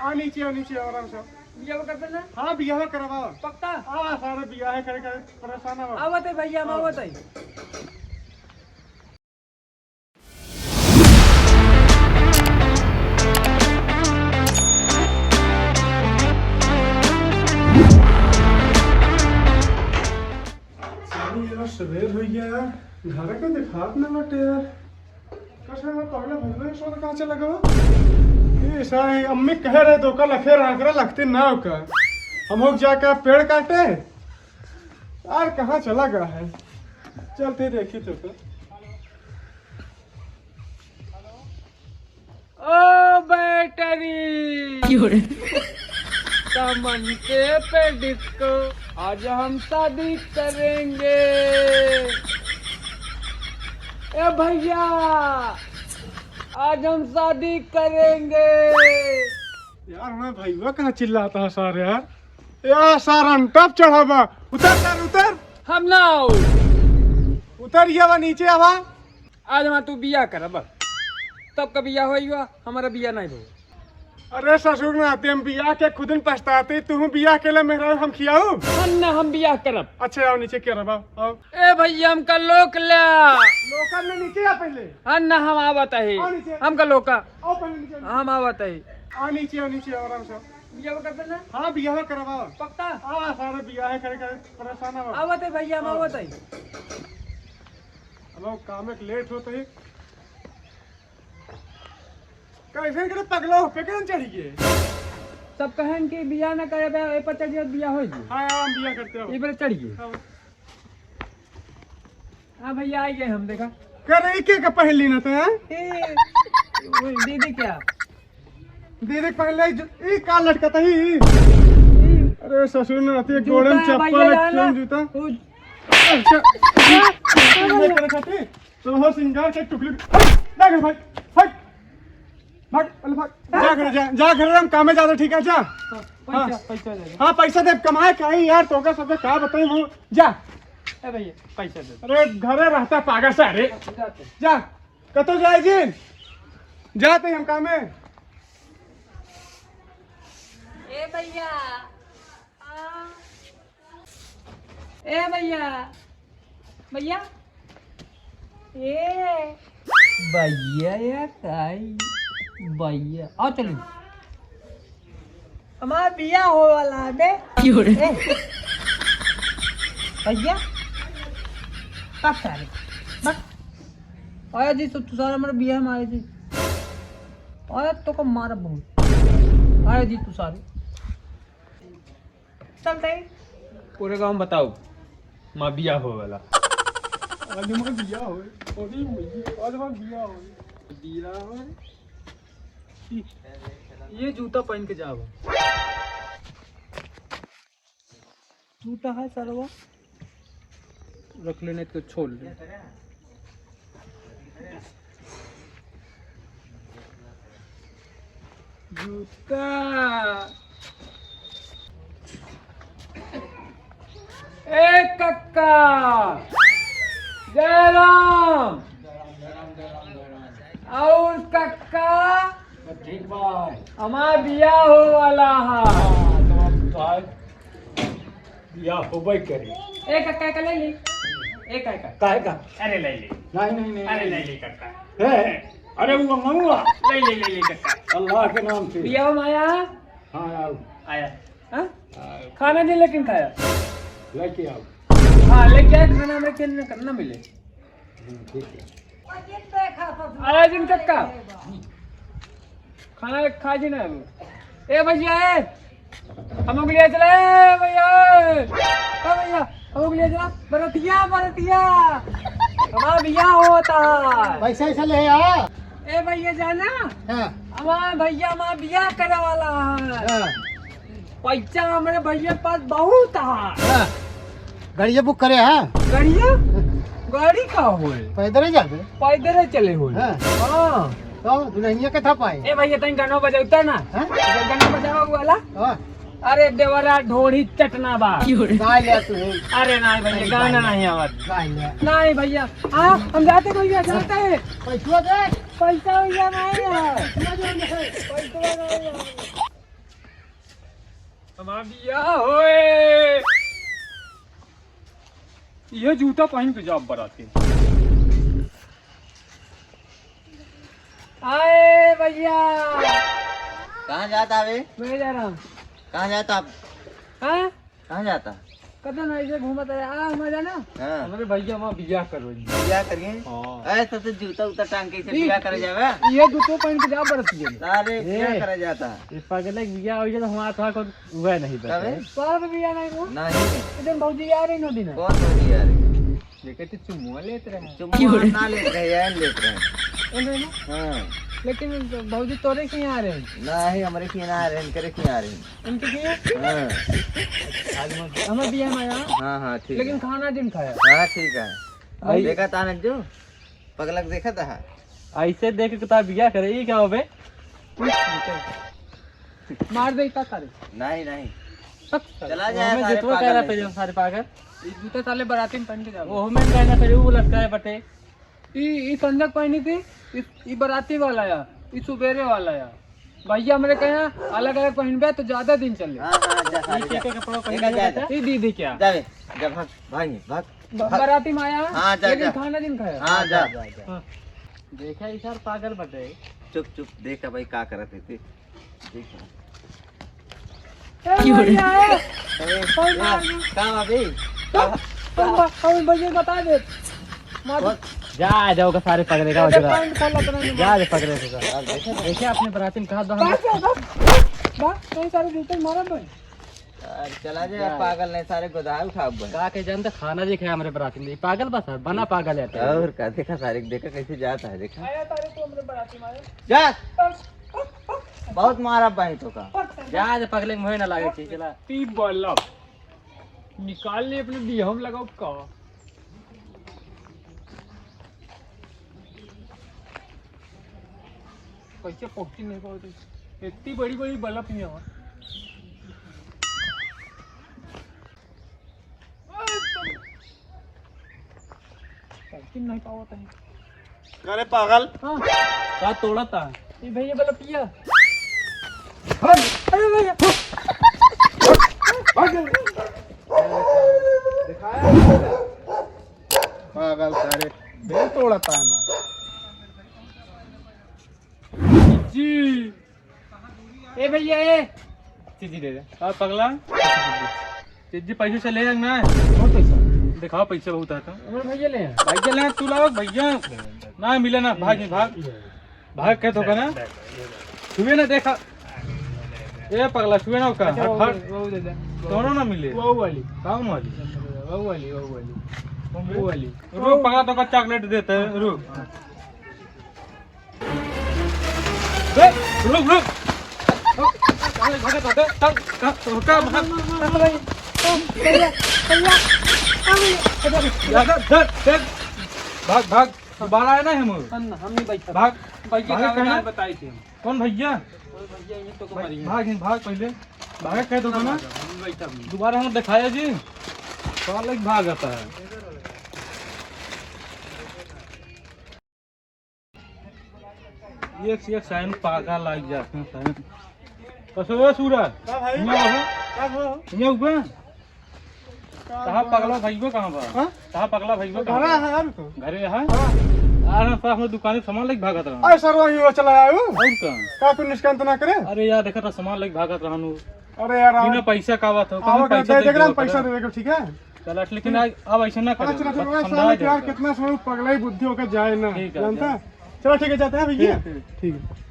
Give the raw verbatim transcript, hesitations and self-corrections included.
हाँ, नीचे आओ, नीचे आओ, आराम से। बियाह कर देना? हाँ, बियाह करवाओ। पक्का? हाँ, सारे बियाह करे, करे परेशान हो। आवत है भैया, हम हाँ। आवत है। चली यार, सवेर हो गया यार, घर के दिखात ना बाटे यार। कैसे मैं पगला भइया, सोना कहाँ चला गवा? ये सारे अम्मी कह रहे तो कल फिर आंकड़ा लगते ना का। हम लोग जाके पेड़ काटे। यार कहाँ चला गया है? चलते देखी तो का। ओ बैटरी। क्यों रे? सामान के पे डिस्को, आज हम शादी करेंगे। ए भैया, आज हम शादी करेंगे। यार, मैं भैया कहाँ चिल्लाता है सारे यार? यार, सारा टप चढ़ावा। उतर सर, उतर। हम ना आओ। उतर, ये आवा, नीचे आवा। आज हमार तू बियाह करब, तब का बियाह होई हुआ, हमारा बियाह नहीं हो। अरे ससुर नाती, हम बियाह के खुद न पछताते, तू बियाह के ले मेहरा हम खियाऊ। हम ना, हम बियाह करब। अच्छा, आओ नीचे, क्या रहा, आओ। ए भैया, हमका लोक ल्या। लोका में नीचे आ पहले। हाँ ना, हम आवत है। आओ नीचे। हमका लोका। आओ पहले नीचे। हम आवत है। आ नीचे, आ नीचे, आराम से। बियाह कर देना? हाँ, बियाह करवाओ। पक्का? हाँ, सारे बियाह करे, करे परेशान हो। आवत है भैया, हम हाँ। आवत है। अब वो काम एक लेट होता है। कैसे करे पगला हो पे, कैसे चढ़ गए? सब कहन कि बियाह ना करे बे, ए पर चढ़िए, बियाह हो जी। हाँ, हम बियाह करते हो। ए पर चढ़िए। हाँ। हाँ भैया, आ गए हम, देखा। करे, ई के का पहन ली ना तो, हैं? ए, वो दीदी क्या? दीदी पहन ले, जो, ई का लटकता ही? ई। अरे ससुर नाती, जूता गोड़े में है चप्पल भैया, है, जाना। क्यों जूता? वो अच्छा। ये करे खातिर? तो हो सिंगार के टुकड़ी। हट, जा घर भाग, हट। भाग, अरे भाग। जा घर, जा, जा घर, हम कामे जाते, ठीक है, जा। हाँ, पैसा, हाँ। पैसा दे दे। हाँ, पैसा दे, कमाए कहीं यार, तोका सबके का बताई वो, जा। ए भैया, पैसा दे। अरे घरे रहता पागल सारे। जाते। जा, कतो जाए जी? जाते हम कामे। ए भैया, आ। ए भैया, भैया, ए। भैया या काई? भैया, आओ चलो। हमार बियाह हो वाला है बे। क्यों रे? ए। भैया, कब सारे? बस। आया जी, तो तू सारा हमारे बियाह में आया जी। आया तो को मारा बहुत। आया जी, तू सारे। चलते हैं। पूरे गाँव में बताओ, माँ बियाह हो वाला। आज हमार बियाह होए, अरे भैया, आज हमार बियाह होए। बियाह होए। ये जूता पहन के जाओ। जूता है सरवा। रख लेने तो छोड़ ले। जूता। ए कक्का, जय राम। और कक्का, ठीक बा। हमार बियाह हो वाला है। हाँ, तो अब तो आज बियाह होबे करी। ए कक्का, का ले ली? ए कक्का। काहे का? अरे ले ली। नहीं, नहीं, नहीं, अरे नहीं। ले ली कक्का। ए, अरे वो मंगवा। ले ली, ले ली कक्का। अल्लाह के नाम से। बियाह माया। हाँ, आओ। आया। हाँ? आओ। खाना दे लेकिन खाया। लेके आओ। हाँ, लेके आए खाना, हमें खेलने करना मिले। हम्म, ठीक है। अरे जिन कक्का, खाना खा जी ना। ए भैया, ए, हमको लिए चला, ए भैया, ए, ए भैया, हमको लिए चला, बरतिया, बरतिया, हमारा बियाह होता है। पैसा ऐसा ले आ। ए भैया जाना, हाँ। हमारा भैया हमारा बियाह करे वाला है। हाँ। पैसा हमरे भैया पास बहुत है। हाँ। गाड़िया बुक करे, हाँ? गाड़िया? गाड़ी का होए? पैदल ही जाबे? पैदल ही चले होए। हाँ। हाँ। तो दुल्हनिया के था पाए? ए भैया, तनी गाना बजावता ना। हाँ? गाना बजावा वाला। हाँ। अरे देवरा ढोढ़ी चटना बा। गाय ले तू है। अरे नहीं भैया, अरे गाना गाय ले। नहीं आवत। गाय ले। नहीं भैया, हाँ, हम जाते भैया, जाते हैं। पैसा दे। पैसा भैया नहीं है। पैसा दे। पैसा नहीं है। हमार बियाह होए। ये जूता पहन के जाब बराती। आए भैया। कहाँ जाता बे? मैं जा रहा हूँ। कहाँ जाता आप? हाँ? कहाँ जाता? कतौ ना, ऐसे घूमत है। आ, हमारे जाना? हाँ। हमारे भैया वहाँ बियाह करो। बियाह करिए? हाँ। ऐसा तो जूता उता टांग के इसे ई, बियाह करे जावे? ये जूतो पहन के जा बराती है। अरे, ए, बियाह करे जाता। ये पगले के बियाह हो जाए तो हमारा थोड़ा कुछ हुआ नहीं बता। कबे? तोहरा तो बियाह नहीं हुआ? नहीं। इधर भौजी आ रही नौ दिन है। कौन भौजी आ रही? ये कहते चुम्मा लेत रहे। चुम्मा ना लेत रहे, यार लेत रहे। ए, नहीं ना? हाँ। लेकिन भौजी तोरे के यहाँ आ रहे हैं? नहीं, हमारे के यहाँ ना आ रहे हैं, इनकरे के यहाँ आ रहे हैं। इनके के यहाँ? हाँ। आज हम, हमारे बियाह में आया। हाँ, हाँ, ठीक लेकिन है। खाना जिन खाया। हाँ, ठीक है। आई- देखा था ना जो? पगलक देखा था? ऐसे देख के तो बियाह करे, ई क्या हो बे? मार दे, का करे? नहीं, नहीं। हट। चला जाए हमें सारे जूतवा पागल कहना है। पहले, सारे पागल। ई जूता साले बराती में पहन के जाओ। वो हमें कहना पहले, वो लटकाए बटे। ई, ई संजय पहनी थी, ई, ई बराती वाला या, ई सुबेरे वाला या। भैया हमरे कहे अलग-अलग पहनबे तो ज्यादा दिन चले। हाँ, हाँ, जा, ई सारे के, जा। के कपड़ा देखा, पहनबे जा, बेटा? जा। ई दीदी क्या? जा बे, जा, भाग, भाग, भाग। ब-, भाग। बराती में आया, हाँ, जा, लेकिन जा। खाना दिन खाया। हाँ, जा। जा, जा, जा। हाँ। देखा, ई सार पागल बटे। चुप, चुप, देखा भाई, का करत है ते। देखा। ए, क्यों रे? भैया, ए। अरे, और यार, मार। का बा बे? का बा? हम ब-, हम भैया बता दे। मार। कौन? जा, जा, ओका सारे पगले का अरे, बचला। पैंट खोल अपना ये जा, मार। जा, पगले को। यार, देखा, देखा अपने बराती में कहाँ दम। बस, बस। बस, कहीं सारे जूते मारा भाई। यार, चला जा, जा। पागल नहीं, सारे गोदाय उठाओ बन। का के जानता, खाना जी खाया हमरे बराती में। ये पागल बस है, बना पागल है। और का, देखा सारे, देखा कैसे जाता है, देखा। आया तारे तू हमरे बराती में आया। जा। बस। बहुत मारा बाई तो का। जा, जा, पगले के मुँहे ना लागे, ठीक है ना? ती बल्ब निकाल ले अपने बियाह में लगाओ का। कैसे पहुँची नहीं पावत है? इतनी बड़ी बड़ी बल्ब नहीं है। साइकिल नहीं पावत है। अरे पागल। हाँ। का तोड़त है? ये भैया वाला पिया। हट। अरे भैया। पागल सारे। बेल तोड़त है हमार। जी। ए भैया, ए। जी, जी, दे दे। का पगला? जी, जी, पैसे से ले जाएंगे ना। बहुत पैसा? दिखाओ, पैसा बहुत आता। अरे भैया ले। भैया ले, तू लाओ, भैया। ना मिले ना, भाग, भाग। भाग के तो का ना। छुए ना देखा। ए पगला, छुए ना का। अच्छा, हट, वो, हट। वो दे दे। दोनों ना मिले। वो वाली। कौन वाली? वो वाली, वो वाली। कौन बे? वो वाली। रुक, पगला तो का चॉकलेट देते हैं, रुक। ए, रुक, रुक। अरे, भागत, भागत, भागत, भागत, भागत, भागत। भैया, भैया, भैया। भाग, भाग, भाग। दोबारा आए ना हम। हम, हम नहीं बैठा। भाग। भैया भाग का कहाँ? नाम बताई थी हम। कौन भैया? कोई भैया ये तो को भाग, मारिए। भाग, भाग पहले। भाग कह दो ना। हम नहीं बैठा हम। दोबारा हम दिखाया जी। साला एक भाग आता है। एक से एक साइन पागा लाग जाते हैं साइन। कसो है सूरज? का भाई? हियाँ हो? का हो? हियाँ हुआ? का तहाँ हो? पगला भइयो कहाँ बा? हाँ? तहाँ पगला भइयो वो कहाँ घरे बा? है यार तो। घरे है? हाँ। यार हम साथ में दुकान से सामान लेके भागत रहा। अरे सर वही वो चला आयो। और का? का तू निष्कांत ना करे? अरे यार देखा था सामान लेके भागत रहा हूँ। अरे यार बिना पैसा का बात हो, कहाँ पैसा दे देगा, पैसा दे देगा, ठीक है? चला, लेकिन आज, अब ऐसे ना हाँ, करो, चला, बस चला, समझा यार, दे। कितना समय पगला ही बुद्धि होकर जाए ना, ठीक है, जानता है? चलो, ठीक है, जाते हैं भैया। ठीक, ठीक। ठीक है।